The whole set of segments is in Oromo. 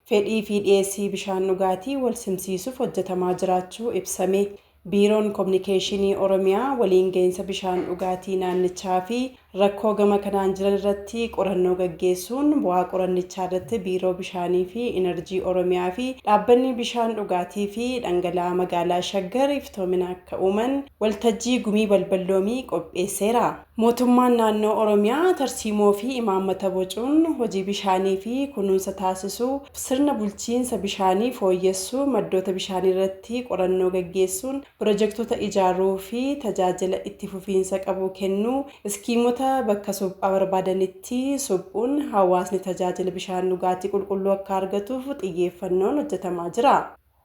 Fedhii fi dhiyeessii bishaan dhugaatii wal simsiisuuf hojjetamaa jiraachuu ibsame. Biiroon Kominikeeshinii Oromiyaa waliin gahinsa bishaan dhugaatii naannichaa fi rakkoo gama kanaan jiran irratti qorannoo gaggeessuun bu'aa qorannichaa irratti Biiroo Bishaanii fi Inerjii Oromiyaa fi Dhaabbanni Bishaan Dhugaatii fi Dhangala'aa Magaalaa Shaggar iftoomina akka uuman waltajjii gumii balballoomii qopheesseera. Mootummaan naannoo Oromiyaa tarsiimoo fi imaammata bocuun hojii bishaanii fi kunuunsa taasisuu, sirna bulchiinsa bishaanii fooyyessuu, maddoota bishaanii irratti qorannoo gaggeessuun pirojektoota ijaaruu fi tajaajila itti fufiinsa qabu kennuu, iskiimota bakka suphaa barbaadanitti suphuun hawaasni tajaajila bishaan dhugaatii qulqulluu akka argatuuf xiyyeeffannoon hojjetamaa jira.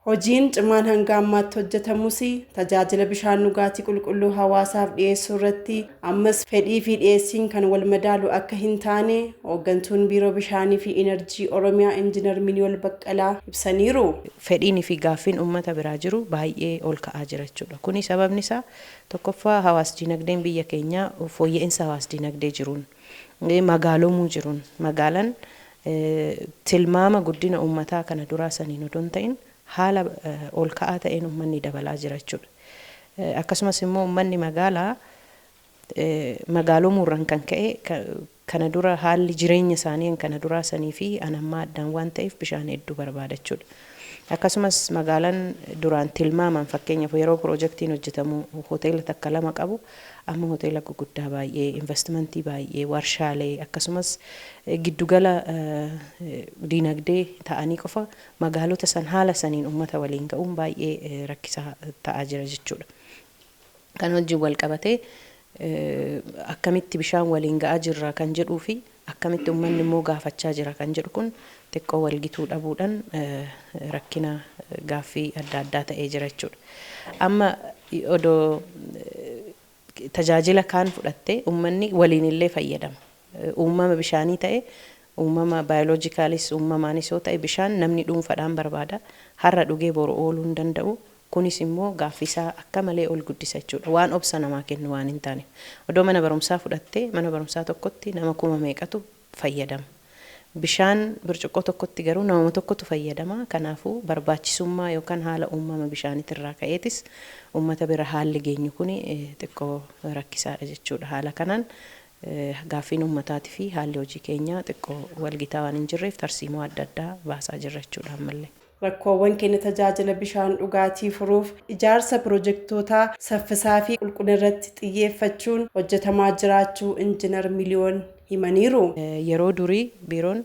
Hojiin cimaan hanga ammaatti hojjetamus tajaajila bishaan dhugaatii qulqulluu hawaasaaf dhiyeessuu irratti ammas fedhii fi dhiyeessiin kan wal madaalu akka hin taane hooggantuun Biiroo Bishaanii fi Inerjii Oromiyaa Injiinar Miliyoon Baqqalaa ibsaniiru. Fedhiin fi gaaffiin uummata biraa jiru baay'ee ol ka'aa jira jechuudha. Kuni sababni isaa tokkoffaa hawaas dinagdeen biyya keenyaa fooyya'insa hawaas dinagdee jiruun, magaalomuu jiruun, magaalaan tilmaama guddina uummataa kana duraa saniin odoo hin ta'in haala ol ka'aa ta'een uummanni dabalaa jira jechuudha. Akkasumas immoo uummanni magaalaa magaalomuurraan kan ka'e kana dura haalli jireenya isaanii kana duraa sanii fi an ammaa addaan waan ta'eef bishaan hedduu barbaada jechuudha. Akkasumas magaalaan duraan tilmaaman, fakkeenyaaf yeroo piroojeektiin hojjetamu hoteela takka lama qabu, amma hoteela guguddaa baay'ee, investimentii baay'ee, warshaalee, akkasumas giddugala diinagdee ta'anii qofa magaalota san haala saniin uummata waliin ga'uun baay'ee rakkisaa ta'aa jira jechuudha. Kan wajjin wal qabatee akkamitti bishaan waliin ga'aa jirra kan jedhuu fi akkamitti uummanni immoo gaafachaa jira kan jedhu kun xiqqoo walgituu dhabuudhaan rakkina gaaffii adda addaa ta'ee jira jechuudha. Amma odoo tajaajila kaan fudhattee uummanni waliin illee fayyadama. Uumama bishaanii ta'e, uumama baayoloojikaalis uumamaanis yoo ta'e, bishaan namni dhuunfaadhaan barbaada. Har'a dhugee boru ooluu hin danda'u. Kunis immoo gaaffisaa akka malee ol guddisa jechuudha. Waan obsa namaa kennu waan hin taane. Odoo mana barumsaa fudhattee, mana barumsaa tokkotti nama kuma meeqatu fayyadama? Bishaan burcuqqoo tokkotti garuu nama tokkotu fayyadama. Kanaafuu barbaachisummaa yookaan haala uumama bishaaniitirraa ka'eetis uummata bira haalli geenyu kun xiqqoo rakkisaadha jechuudha. Haala kanaan gaaffiin uummataatii fi haalli hojii keenyaa xiqqoo walgitaa waan hin jirreef tarsiimoo adda addaa baasaa jirra jechuudha ammallee. Rakkoowwan kenna tajaajila bishaan dhugaatii furuuf ijaarsa piroojektootaa saffisaa fi qulqullina irratti xiyyeeffachuun hojjetamaa jiraachuu Injiinar Miliyoon himaniiru. Yeroo durii biiroon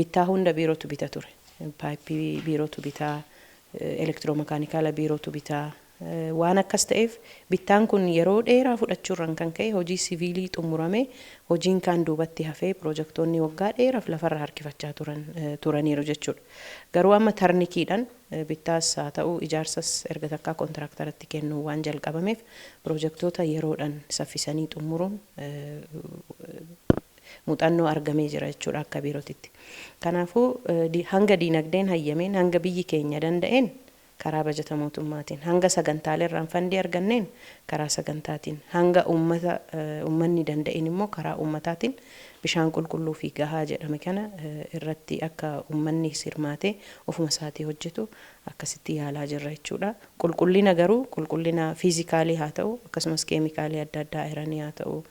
bittaa hunda biirootu bita ture. Paayippii biirootu bitaa, elektiroomakaanikala biirootu bitaa. Waan akkas ta'eef bittaan kun yeroo dheeraa fudhachuurraan kan ka'e hojii siviilii xumurame hojiin kaan duubatti hafee piroojektonni waggaa dheeraaf lafarra harkifachaa turaniiru jechuudha. Garuu amma tarnikiidhaan bittaas haa ta'u ijaarsas erga takkaa kontiraaktaratti kennuu waan jalqabameef piroojektota yeroodhaan saffisanii xumuruun muuxannoo argamee jira jechuudha akka biirootitti. Kanaafuu hanga diinagdeen hayyameen, hanga biyyi keenya danda'een karaa bajata mootummaatiin, hanga sagantaalee fandii arganneen karaa sagantaatiin, hanga uummata uummanni danda'een immoo karaa uummataatiin bishaan qulqulluu fi gahaa jedhame kana irratti akka uummanni hirmaatee ofuma isaatii hojjetu akkasitti yaalaa jirra jechuudha. Qulqullina garuu qulqullina fiizikaalii haa ta'u, akkasumas keemikaalii adda addaa ayiranii haa ta'u,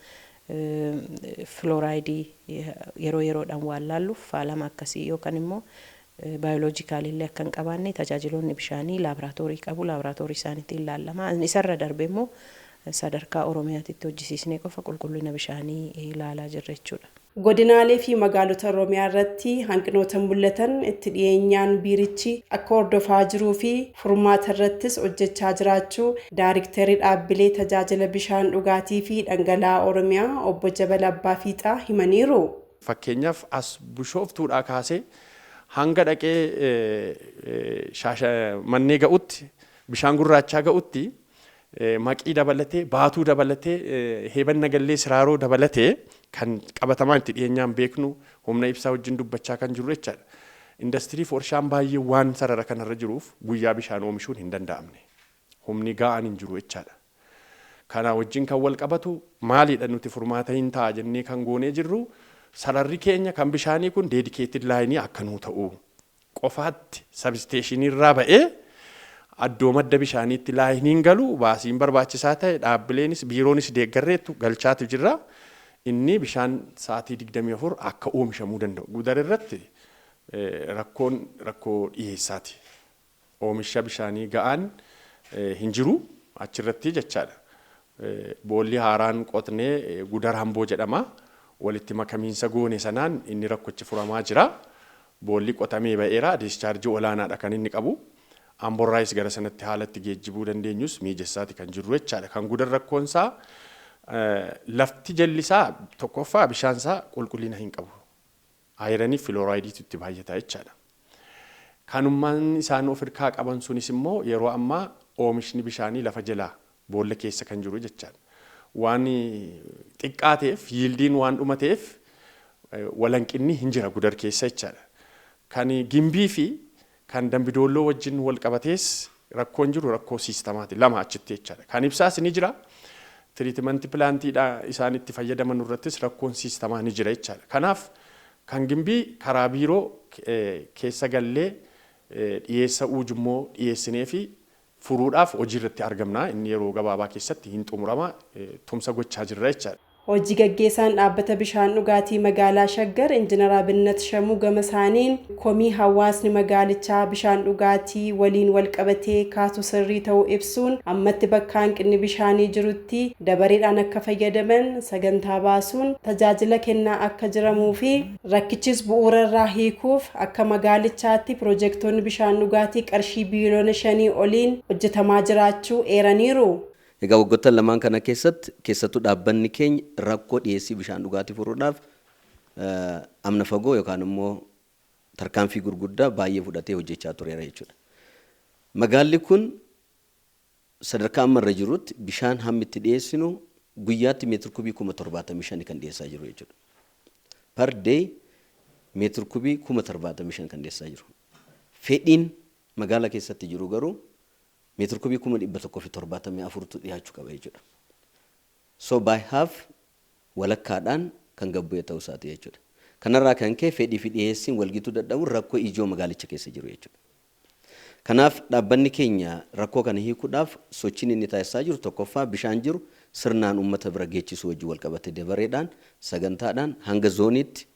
filooraayidii yeroo yeroodhaan waan laalluuf faalama akkasii yookaan immoo baayoloojikaalillee akka hin qabaanne tajaajiloonni bishaanii laaboraatoorii qabu, laaboraatoorii isaaniitiin laallama. Isarra darbe immoo sadarkaa Oromiyaatitti hojjisiisnee qofa qulqullina bishaanii ilaalaa jirra jechuudha. Godinaalee fi magaalota Oromiyaa irratti hanqinoota mul'atan itti dhiyeenyaan biirichi akka hordofaa jiruu fi furmaata irrattis hojjechaa jiraachuu Daayiriktarri dhaabbilee tajaajila bishaan dhugaatii fi dhangala'aa Oromiyaa obbo Jabal Abbaa Fiixaa himaniiru. Fakkeenyaaf as Bishooftuudhaa kaasee hanga dhaqee mannee ga'utti, bishaan gurraachaa ga'utti, Maqii dabalatee, Baatuu dabalatee, Heeban Nagallee, Siraaroo dabalatee kan qabatamaan itti dhiyeenyaan beeknu humna ibsaa wajjin dubbachaa kan jirru jechaadha. Industirii fi warshaan baay'ee waan sarara kanarra jiruuf guyyaa bishaan oomishuun hin danda'amne. Humni ga'aan hin jiru jechaadha. Kana wajjin kan wal qabatu maalidha nuti furmaata hin ta'a jennee kan goonee jirru, sararri keenya kan bishaanii kun dedicated line akka nuu ta'u. Qofaatti substationii irraa ba'ee addoo madda bishaaniitti lineiin galu baasiin barbaachisaa ta'e dhaabbileenis biiroonis deeggarreettu galchaatu jirra. Inni bishaan sa'aatii 24 akka oomishamuu danda'u. Gudar irratti rakkoon rakkoo dhiyeessaati. Oomisha bishaanii ga'aan hin jiru achirratti jechaadha. Boolli haaraan qotnee Gudar Hamboo jedhama. Walitti makamiinsa goone sanaan inni rakkochi furamaa jira. Boolli qotamee ba'eera. Dischargeii olaanaadha kan inni qabu. Amborraayis gara sanatti haalatti geejjibuu dandeenyus miijessaati kan jirru jechaadha. Kan Gudar rakkoonsaa lafti jallisaa tokkoffaa bishaansaa qulqullina hin qabu. Ironii fluorideiitu itti baay'ata jechaadha. Kanummaan isaan of hirkaa qaban sunis immoo yeroo ammaa oomishni bishaanii lafa jalaa boolla keessa kan jiru jechaadha. Waan xiqqaateef, yieldiin waan dhumateef, walanqinni hin jira Gudar keessa jechaadha. Kan Gimbii fi kan Dambidoolloo wajjin wal qabatees rakkoon jiru rakkoo systemaati lama achitti jechaadha. Kan ibsaas ni jira. Treatment plantiidha isaan itti fayyadaman irrattis rakkoon systemaa ni jira jechaadha. Kanaaf kan Gimbii karaa biiroo keessa gallee dhiyeessa ujummoo dhiyeessinee fi furuudhaaf hojii irratti argamna. Inni yeroo gabaabaa keessatti hin xumurama, tumsa gochaa jirra jechaadha. Hojii gaggeessaan dhaabbata bishaan dhugaatii magaalaa Shaggar Injiinar Abinnat Shamuu gama isaaniin komii hawaasni magaalichaa bishaan dhugaatii waliin wal qabatee kaasu sirrii ta'uu ibsuun, ammatti bakka hanqinni bishaanii jirutti dabareedhaan akka fayyadaman sagantaa baasuun tajaajila kennaa akka jiramuu fi rakkichis bu'uura irraa hiikuuf akka magaalichaatti piroojeektoonni bishaan dhugaatii qarshii biiliyoona 5 oliin hojjetamaa jiraachuu eeraniiru. Egaa waggoottan lamaan kana keessatti keessattuu dhaabbanni keenya rakkoo dhiyeessii bishaan dhugaatii furuudhaaf amna fagoo yookaan immoo tarkaanfii gurguddaa baay'ee fudhatee hojjechaa tureera jechuudha. Magaalli kun sadarkaa amma irra jirutti bishaan hammi itti dhiyeessinu guyyaatti meetir kubii 75,000 kan dhiyeessaa jiru jechuudha. Per day meetir kubii 75,000 kan dhiyeessaa jiru. Fedhiin magaalaa keessatti jiru garuu meetir kubii 174,000tu dhiyaachuu qaba jechuudha. So by half, walakkaadhaan kan gabbu'e ta'uu isaati jechuudha. Kanarraa kan ka'e fedhii fi dhiyeessiin walgituu dadhabuun rakkoo ijoo magaalicha keessa jiru jechuudha. Kanaaf dhaabbanni keenya rakkoo kana hiikuudhaaf sochiin inni taasisaa jiru tokkoffaa bishaan jiru sirnaan uummata bira geechisuu wajjin wal qabate dabareedhaan sagantaadhaan hanga zooniitti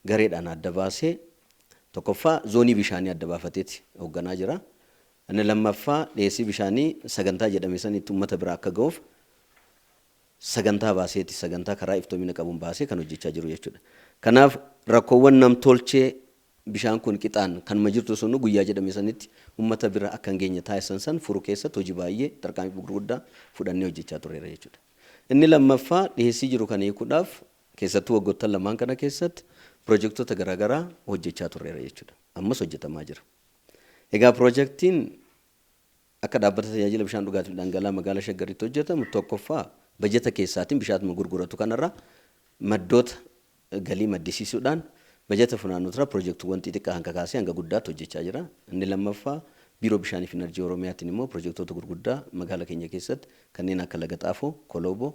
gareedhaan adda baasee, tokkoffaa zoonii bishaanii adda baafateeti hoogganaa jira. Inni lammaffaa dhiyeessii bishaanii sagantaa jedhame sanitti uummata bira akka ga'uuf sagantaa baaseeti, sagantaa karaa iftoomina qabuun baasee kan hojjechaa jiru jechuudha. Kanaaf rakkoowwan namtolchee bishaan kun qixaan kanuma jirtu sunu guyyaa jedhame sanitti uummata bira akka hin geenye taasisan san furuu keessatti hojii baay'ee tarkaanfii gurguddaa fudhannee hojjechaa turreera jechuudha. Inni lammaffaa dhiyeessii jiru kana hiikuudhaaf keessattuu waggoottan lamaan kana keessatti piroojektota garaagaraa hojjechaa turreera jechuudha. Ammas hojjetamaa jira. Egaa piroojeektiin akka dhaabbata tajaajila bishaan dhugaatii fi dhangala'aa magaalaa Shaggaritti hojjetamu tokkoffaa bajeta keessaatiin bishaanuma gurguratu kanarraa maddoota galii maddisiisuudhaan bajeta funaanuutirraa piroojeektiiwwan xixiqqaa hanga kaasee hanga guddaatti hojjechaa jira. Inni lammaffaa Biiroo Bishaanii fi Enerjii Oromiyaatiin immoo piroojeektoota gurguddaa magaalaa keenya keessatti kanneen akka Laga Xaafoo, Koloboo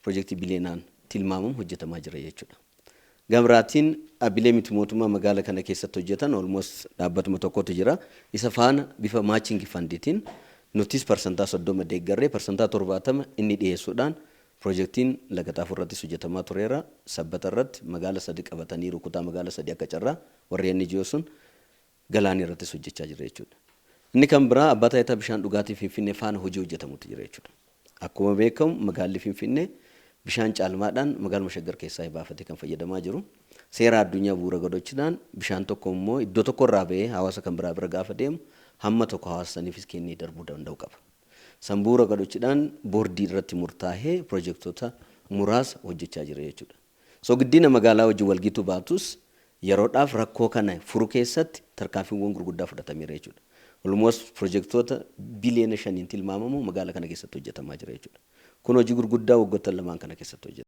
piroojeektii biliyoonaan tilmaamamu hojjetamaa jira jechuudha. Gamraatiin dhaabbilee miti mootummaa magaalaa kana keessatti hojjetan almost dhaabbatuma tokkotu jira. Isa faana bifa matching fundiitiin nutis 30% deeggarree 70% inni dhiyeessuudhaan piroojeektiin Laga Xaafoo irrattis hojjetamaa tureera. Sabbata irratti magaala sadi qabataniiru, kutaa magaala sadi akka carraa warri NGO sun Galaanii irrattis hojjechaa jira jechuudha. Inni kan biraa abbaa taayitaa bishaan dhugaatii Finfinnee faana hojii hojjetamutu jira jechuudha. Akkuma beekamu magaalli Finfinnee bishaan caalmaadhaan magaaluma Shaggar keessaa baafatee kan fayyadamaa jiru. Seera addunyaa bu'uura godhachuudhaan bishaan tokko immoo iddoo tokko irraa bahee hawaasa kan biraa bira gaafa deemu hamma tokko hawaasa saniifis kennee darbuu danda'u qaba. San bu'uura godhachuudhaan boordii irratti murtaa'ee piroojektota muraasa hojjechaa jira jechuudha. So guddina magaalaa wajjin walgituu baatus yeroodhaaf rakkoo kana furu keessatti tarkaanfiiwwan gurguddaa fudhatameera jechuudha. Almost piroojektota biliyoona 5n tilmaamamu magaalaa kana keessatti hojjetamaa jira jechuudha. Kun hojii gurguddaa waggoottan lamaan kana keessatti hojjetama.